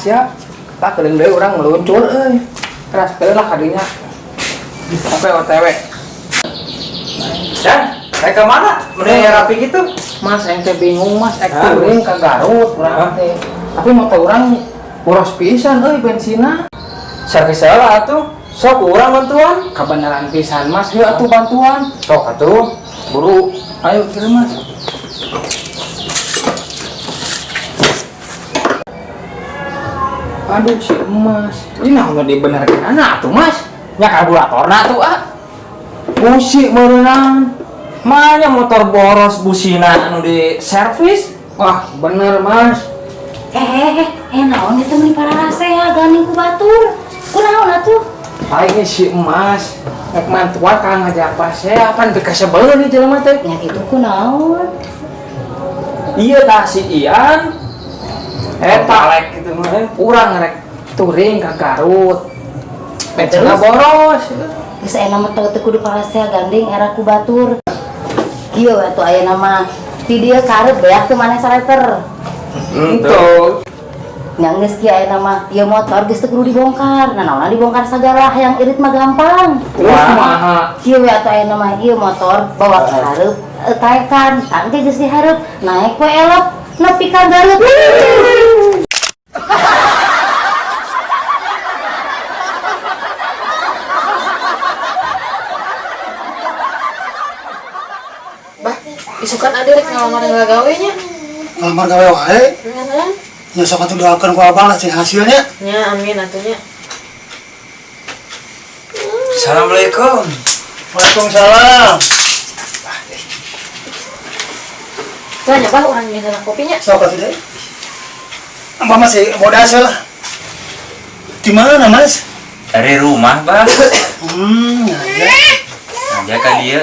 ya. Tak keuleung deui urang meluncur euy. Keras keuleung lah kadinya. Sampai OTW. Dan, saya ke mana? Mending rapi gitu. Mas, aing teh bingung Mas, ek touring ka Garut urang teh. Tapi motor urang boros pisan euy bensinna. Servis lah atuh. Sok urang bantuan. Kabeneran pisan Mas, heuh atuh bantuan. Sok atuh. Buru, ayo kirim Mas. Aduh si emas, ini nah nggak dibenarkan anak tuh Mas. Nya karburatorna tuh ah. Busi merenang. Manya motor boros busina anu di servis. Wah bener Mas. Naon itu meni pararasea gandeng ku batur. Kunaon atuh? Paling si emas, rek mantuan kang ngajak pasea, pan dikasebel nih jelema teh. Nya kitu kunaon? Iya tah si Ian. Eta Palek gitu mah. Urang rek touring ka Garut. Bensinna boros. Geus aya mah teu kudu parasea gandeng era ku batur. Kieu atuh aya nama ti dieu karep beak teu maneh saliter. Henteu. Nya geus kieu aya nama ieu motor geus teu kudu dibongkar. Nah naonna dibongkar sagala hayang irit mah gampang. Terus kumaha? Kieu we atuh aya nama ieu motor bawa ka hareup taekan, tangke geus dihareup, naek we elep nepi ka Garut. Bah, isukan ade rek ngalamar gawe nya. Ngalamar gawe wae. Heeh. Ya sok atuh doakeun ku abang lah sing hasilnya. Nya amin atuh nya. Assalamualaikum. Waalaikumsalam. Tuh nya bah urang minum kopinya. Sok atuh deh. Abang masih bodas lah. Di mana, Mas? Dari rumah, Bah. Ya. Aja ka dieu.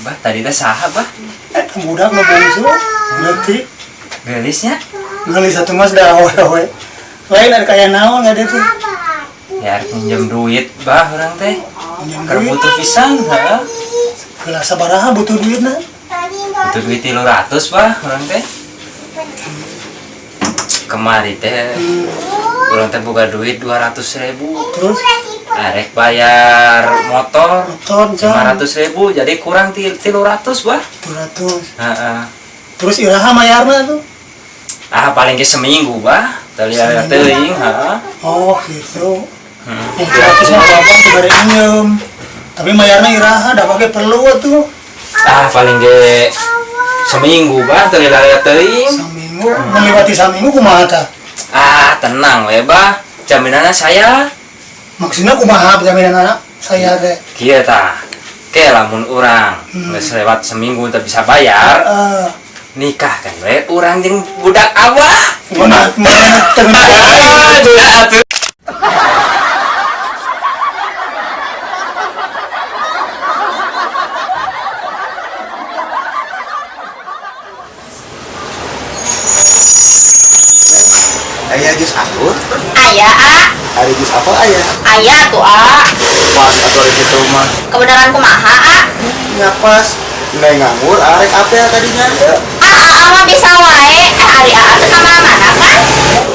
Bah, tadi teh saha, Bah? Budak nu bungsu. Leutik. Geulisnya? Geulis atuh Mas dah awewe. Lain ada kaya naon ada tuh. Ya arek minjem duit, Bah, urang teh. Minjem Keur duit. butuh pisan, heeh. Geula sabaraha butuh duitna? Butuh duit 300, Bah, urang teh. Kemari teh urang teh boga duit 200.000. Terus Arek bayar motor motor jam 500.000, jadi kurang 300, Bah. 300. Heeh. Terus iraha mayarna tuh? Ah, paling ge seminggu, Bah. Teu Seminggu. teuing, heeh. Oh, gitu. Hmm. Ya, 300 mah abang dibere injem. Tapi mayarna iraha da pake perlu atuh. Ah, paling ge seminggu, Bah, teu lila teuing. Saminggu, melewati saminggu kumaha tah? Ah, tenang we, Bah. Jaminanna saya. Maksudnya kumaha jaminanna saya teh? Kieu tah. Ke lamun urang geus lewat seminggu teu bisa bayar, nikah kan we urang jeung budak abah. Mana mana teu Ah, budak atuh. Aya jus anggur, Aya, A. ada jus apa aya? Aya tuh, A. Pas atau ada gitu mah. Kebenaran kumaha, A? Nya pas. Neng nganggur, arek apel tadinya. A, A, A mah bisa wae. Ari A, A teh ka mana-mana kan?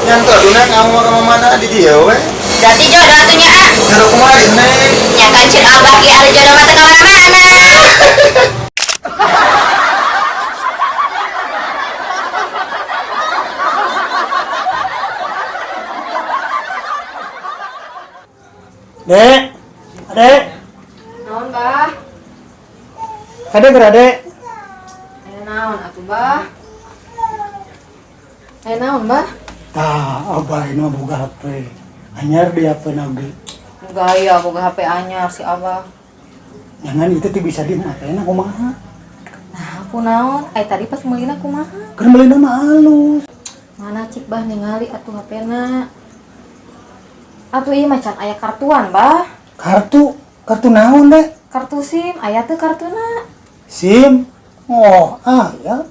Nyanto tuh neng nganggur ka mana di dieu we. Berarti jodoh atuh nya, A. Jodoh kumaha di neng? Nya kan ceuk abah ge ari jodoh mah teu ka mana-mana. Dek, adek, Naon, Bah? adek ger adek. Aya naon atuh, Bah? Aya naon, Bah? Tah, abah ini mah boga HP. Anyar di HP nage. Gaya boga HP anyar si Abah. Jangan itu tuh bisa di HP na kumaha. Nah, aku naon? Ai tadi pas meulina kumaha? Keur meulina mah alus. Mana cik Bah ningali atuh HP-na. Atuh ieu mah can aya kartuan, Bah. Kartu, kartu naon deh? Kartu SIM, aya teu kartuna. SIM. Oh, ah ya.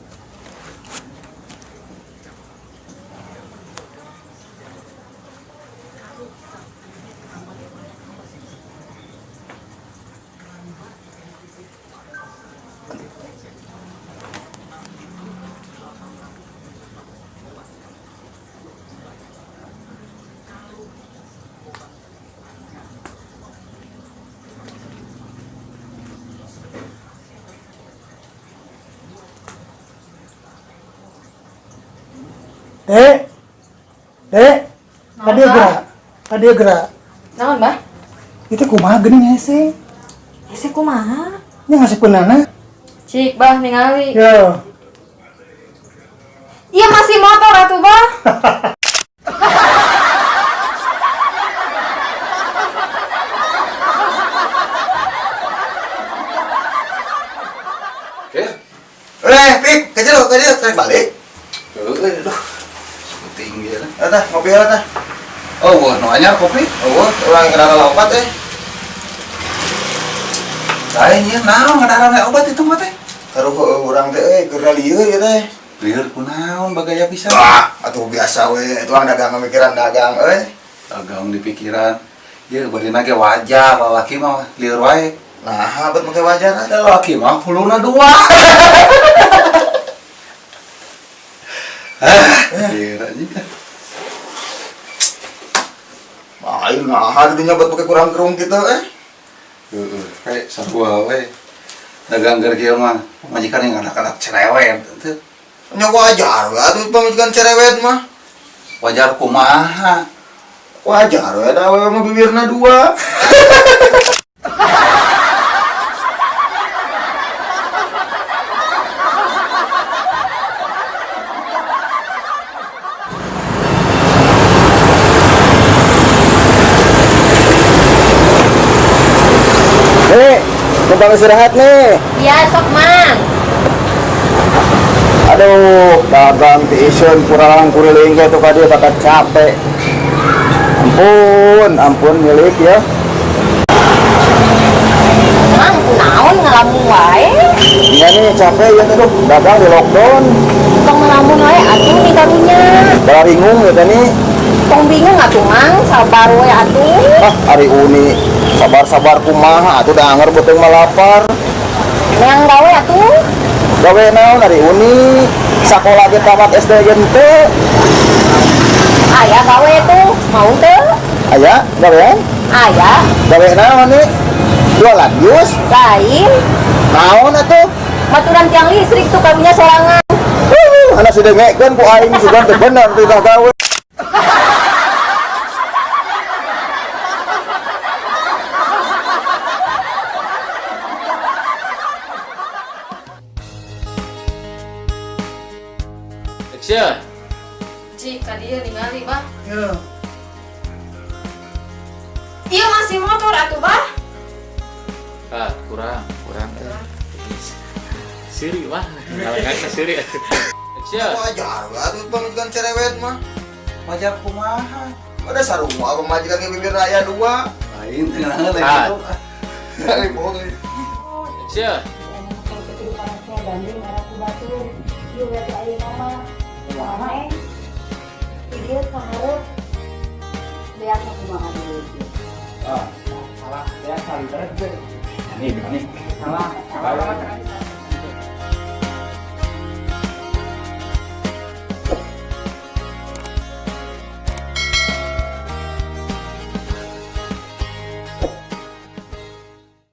Dek. Dek. Kadieu gerak. Kadieu gerak. Naon, Bah? Itu kumaha geuning hese? Hese kumaha? Nya ngasih penana. Cik, Bah, ningali. Yo. Iya masih motor atuh, Bah. Oke. Pik, kecil, tarik balik. Aduh, penting dia lah. Tah, ngopi heula tah. Oh, wah, nu anyar kopi. Oh, urang kenal obat eh. Lain ieu naon ngadarana obat itu mah teh? Karuh urang teh euy keur lieur ieu teh. Lieur kunaon bagaya pisan. Ah, atuh biasa we, itu dagang mikiran dagang euy. Dagang di pikiran. Ieu badina ge wajar lalaki mah lieur wae. Nah, bet make wajar. Lalaki mah huluna dua. Ah, lieur aja. Lain nah, dinya buat pakai kurang kerung gitu eh. Heeh, kayak sarua we. Dagang keur kieu mah pamajikan yang anak-anak cerewet teu. Nya wajar we atuh pamajikan cerewet mah. Wajar kumaha? Wajar we da awewe mah bibirna dua. Nih, numpang istirahat nih. Iya, sok, Mang. Aduh, dagang tiiseun kurang kuriling ge tuh ka dieu bakat capek. Ampun, ampun milik ya. Mang, kunaon ngalamun wae? Iya nih, capek ya tuh, dagang di lockdown. Tong ngalamun wae atuh nih karunya. Bala bingung ya teh nih. Tong bingung atuh, Mang, sabar wae atuh. Ah, ari uni sabar-sabar kumaha atuh da anger beuteung mah lapar. Neang gawe atuh. Gawe naon ari uni? Sakola ge tamat SD ge henteu. Aya gawe tuh, mau teu? Aya gawean? Aya. Gawe naon nih? Jualan jus? Lain. Naon atuh? Maturan tiang listrik tuh karunya sorangan. Anak si dengekeun ku aing sugan teu bener teu gawe. Action. Cik, kadieu ningali, Bah. Yo. Iya masih motor atuh, Bah. Ah, kurang. Siri wah, ngalengan siri atuh. Action. Wajar we atuh pamajikan cerewet mah. Wajar kumaha? Ada sarua pamajikan ge bibirna aya dua. Lain teu ngeunaheun lain Ah. kitu. Lain bohong euy. Action. Gandeng era ku batur. Ieu we teh ayeuna mah. Kumaha eh? Di dieu kaharep beak mah kumaha deui. Ah, salah, ya salah. Nih, nih. Salah. Salah.